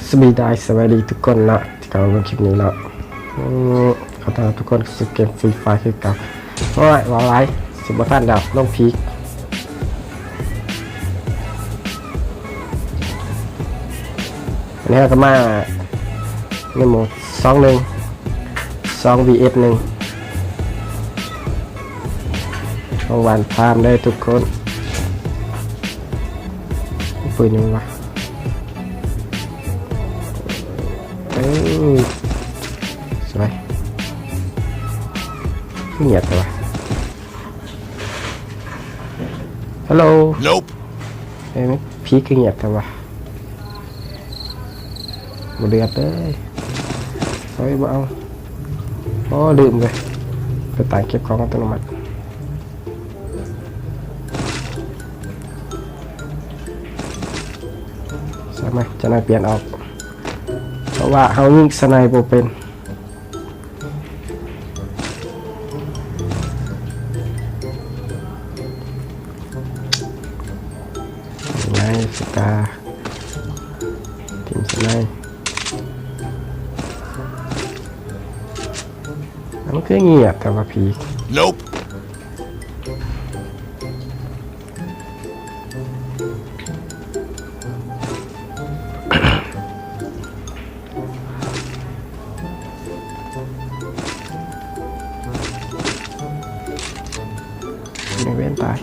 ສະບາຍດີ ສະບາຍດີທຸກຄົນເນາະ ທີ່ເຂົ້າມາເບິ່ງຄລິບນີ້ເນາະ. ອືມ ຂໍຕ້ອນຮັບທຸກຄົນສູ່ເກມຟຣີຟາຍຄືເກົ່າ. ໂອ້ຍ ເວົ້າຫຼາຍ ຊິບໍ່ທັນແລ້ວ ລົງພີກ. ອັນນີ້ເຮົາກໍມາໃນໂໝດສອງໜຶ່ງ ສອງວີເອັສໜຶ່ງ ຂອງຫວານພາມເດີທຸກຄົນ. ປືນຫຍັງວະ? ເອີ ສວຍ. ງຽບແທ້ວະ. ຮັລໂຫຼ. ເອີ ແມ່ນ ຜີຄືງຽບແທ້ວະ. ບໍ່ເດືອດເລີຍ. ໂອ້ຍ ບໍ່ເອົາ. ໂອ້ ລືມເວີຍ ໄປຕັ້ງເກັບຂອງອັດຕະໂນມັດ. ໃສ່ມາ ຈະໜ້ອຍປ່ຽນອອກ ເພາະວ່າເຮົາຍິງສະໄນບໍ່ເປັນ. ໄນສະຕາ ທີມສະໄນ ມັນຄືງຽບແທ້ວະພີກ. ໃນເວນຕາຍ.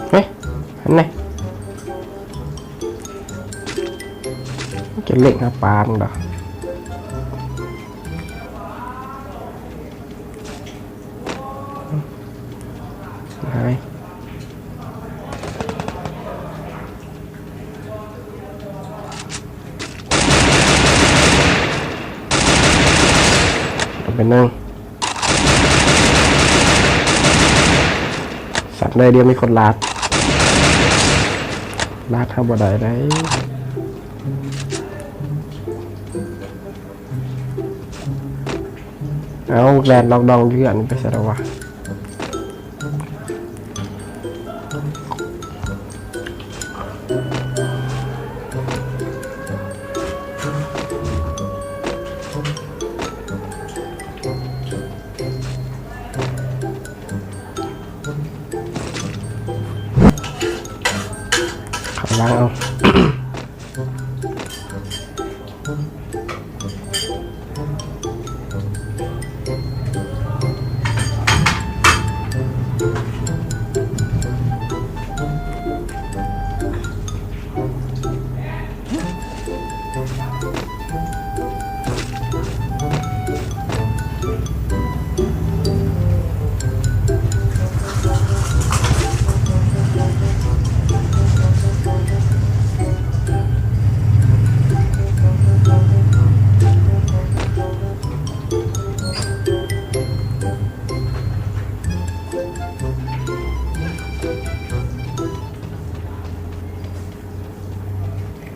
ເຮີ້ຍ ອັນນີ້ ຈະເລັງຫາປານດອກ. ຫາຍ ເອົາໄປໜຶ່ງ. ສັດເລີຍ ດຽວມີຄົນລາດ ລາດເຮົາບໍ່ໄດ້ໄດ. ເອົາ ແລ່ນລອກດອງຢູ່ເຮືອນໄປໃສແລ້ວວະ? ເຂົ້າຫຼັງເອົາ.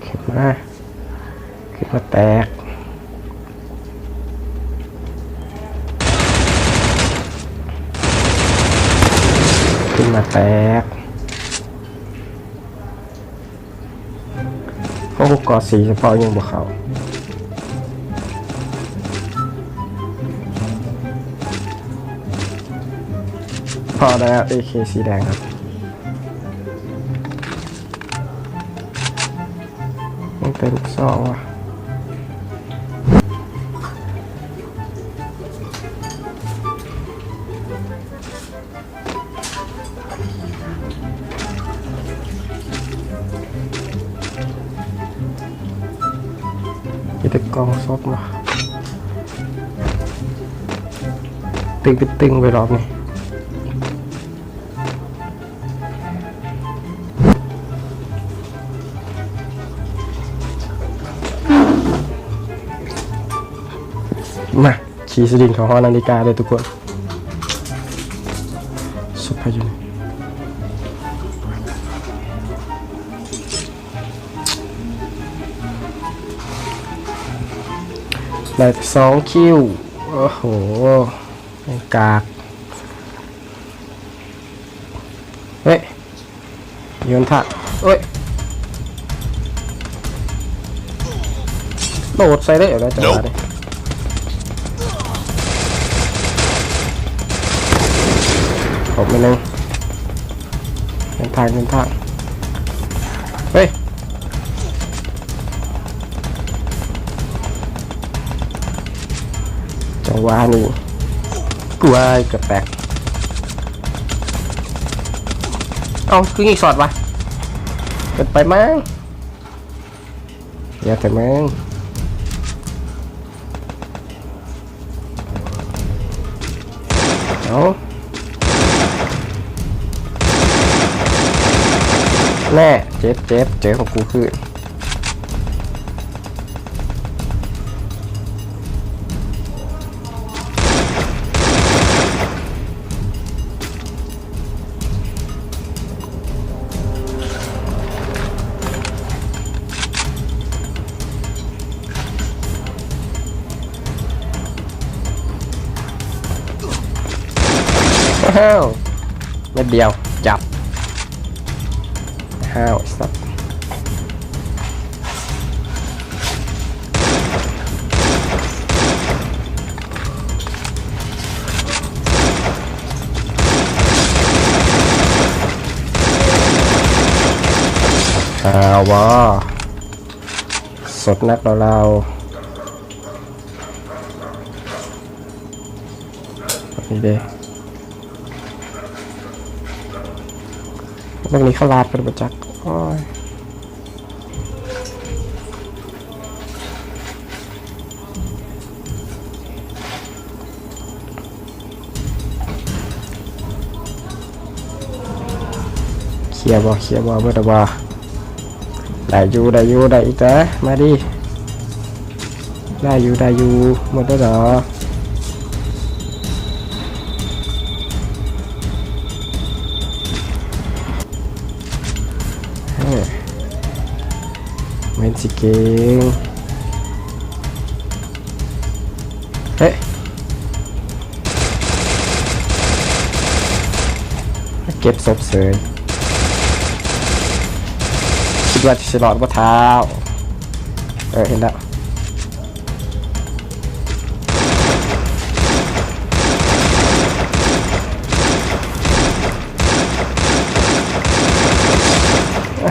ຂຶ້ນມາ ຂຶ້ນມາແຕກ ຂຶ້ນມາແຕກ. ໂອ້ ກໍສີ່ສະເພາະຍັງບໍ່ເຂົ້າ. ພໍແລ້ວ ເອເຄ ສີແດງ ຍັງເຕັມສອງວ່ະ. ມີແຕ່ກ່ອງສົບເນາະ. ຕຶງເປັນຕຶງໄວ້ລອບນີ້. ມາ ຂີ່ສະດິງເຂົ້າຫໍນາລິກາເດີທຸກຄົນ. ສົບໃຜຢູ່ນີ້? ໄດ້ແຕ່ສອງຄິວ. ໂອ້ໂຫ ກາກ ເຮີ້ຍ ຢູ່ທາງ ໂອ້ຍ ໂດດໃສ່ເລີຍແລ້ວ ຈັງຫວະນີ້ ຕົບໄປໜຶ່ງ ເດີນທາງ ເດີນທາງ ເຮີ້ຍ ຈັງຫວະນີ້ ກວາຍ ເກືອບແຕກ ເອົ້າ ຄືຍິງຊັອດວະ ເກີນໄປມັ້ງ ຢ່າແຕ່ມຶງ ເອົ້າ ແນ່ ເຈັບ ເຈັບ ເຈີຂອງກູຄືນ. ອ້າວ ເມັດດຽວ ຈັບ ອ້າວ ໄອ້ສັດ. ອ້າວ ບໍ່ ສົດໜັກແລ້ວລາວ ນີ້ເດ້ ເບິ່ງນີ້ເຂົາລາດເພິ່ນບໍ່ຈັກ ໂອ້ຍ. ເຄຍບໍ່ ເຄຍບໍ່ ເບິດແລ້ວບໍ່? ໄດ້ຢູ່ ໄດ້ຢູ່ ໄດ້ອີກແຕ່ ມາດິ ໄດ້ຢູ່ ໄດ້ຢູ່ ໝົດແລ້ວດອກ. ເອີ ແມ່ນຊິເກັ່ງ ເຮີ້ຍ ເກັບສົບເສີຍ ຄິດວ່າຊິລອດບໍ່ທ້າວ ເອີ ເຫັນແລ້ວ.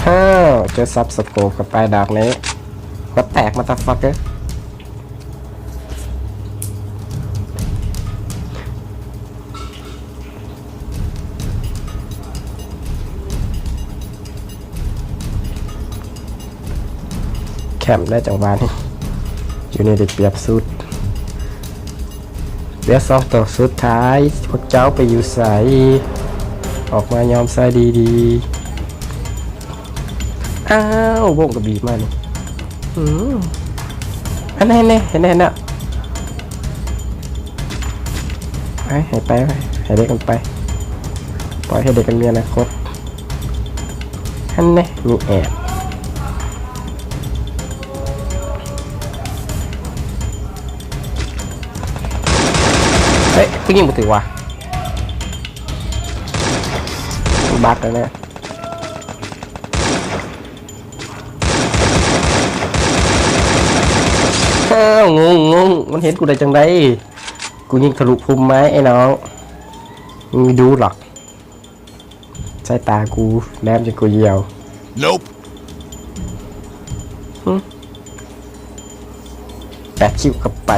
ອ້າວ ເຈີສັບສະໂກບກັນໄປດອກນີ້ ຫົວແຕກ motherfucker. ແຄມໄດ້ຈັງຫວະນີ້ ຢູ່ນີ້ໄດ້ປຽບສຸດ ເຫຼືອສອງໂຕສຸດທ້າຍ ພວກເຈົ້າໄປຢູ່ໃສ? ອອກມາຍອມໃສ່ດີໆ. ອ້າວ ວົງກໍບີບມານີ້ ອືມ ອັນນັ້ນແນ່ ເຫັນແນ່ ເຫັນແນ່ ໃຫ້ ໃຫ້ໄປ ໃຫ້ເດັກມັນໄປ ປ່ອຍໃຫ້ເດັກມັນມີອະນາຄົດ ຫັ້ນແນ່ ມີແອບ ເຮີ້ຍ ຜູ້ຍິງບໍ່ຖືກວ່ະ ບັກແລ້ວແຫຼະ. ອ້າວ ງົງ ງົງ ມັນເຫັນກູໄດ້ຈັ່ງໃດ? ກູຍິງທະລຸພຸ່ມໄມ້ ໄອ້ນ້ອງ ມຶງບໍ່ຮູ້ດອກ ສາຍຕາກູແຫຼມຈົນກູຢ້ຽວ. Nope. ຫຶ ແປດຄິວກັບໄປ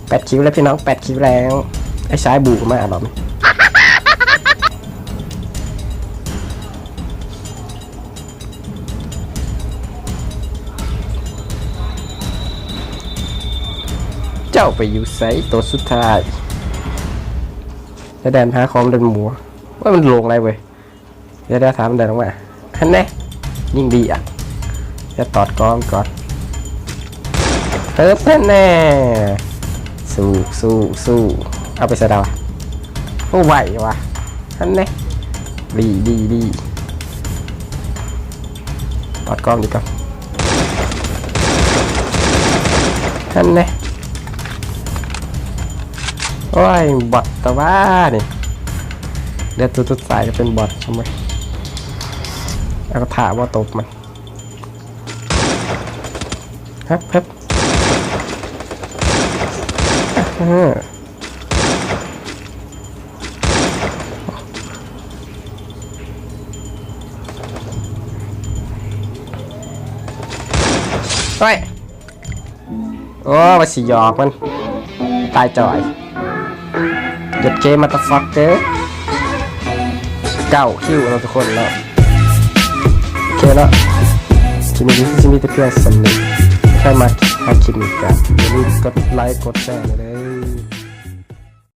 ແປດຄິວແລ້ວພີ່ນ້ອງ ແປດຄິວແລ້ວ ໄອ້ຊາຍບູກໍມາລອບນີ້ ເຈົ້າໄປຢູ່ໃສໂຕສຸດທ້າຍ ແລະແດນຫາຄອມເດີນໝູ ໂອ້ຍ ມັນໂລ່ງຫຼາຍເວີຍ. ດຽວໆ ຖາມໄດ້ລົງມາ ຫັ້ນແນ່ ຍິງດີອ່ະ ດຽວຕອດກ້ອງກ່ອນ ເອີ ຫັ້ນແນ່ ສູ້ ສູ້ ສູ້ ເອົາໄປໃສ່ດາວ ໂອ້ ໄວວ່ະ ຫັ້ນແນ່ ດີ ດີ ດີ ຕອດກ້ອງດີກ່ອນ ຫັ້ນແນ່. ໂອ້ຍ ບອດແຕ່ວ່ານີ້ ເຫຼືອໂຕສຸດທ້າຍກໍເປັນບອດຊັ້ນເວີຍ. ເອົາ ກໍຖ້າບໍ່ຕົບມັນ. ຮັບ ຮັບ ເອີ ໂອ້ຍ ໂອ້ ວ່າຊິຫຍອກມັນ ຕາຍຈ່ອຍ. ເຈັດເຄ motherfucker ເກົ້າຄິວເນາະທຸກຄົນເນາະ. ໂອເຄເນາະ ຄລິບນີ້ຄືຊິມີແຕ່ພຽງສ່ຳນີ້. ໃຜມັກຫາຄລິບນີ້ກໍຢ່າລືມກົດໄລກົດແຊໃຫ້ເດີ.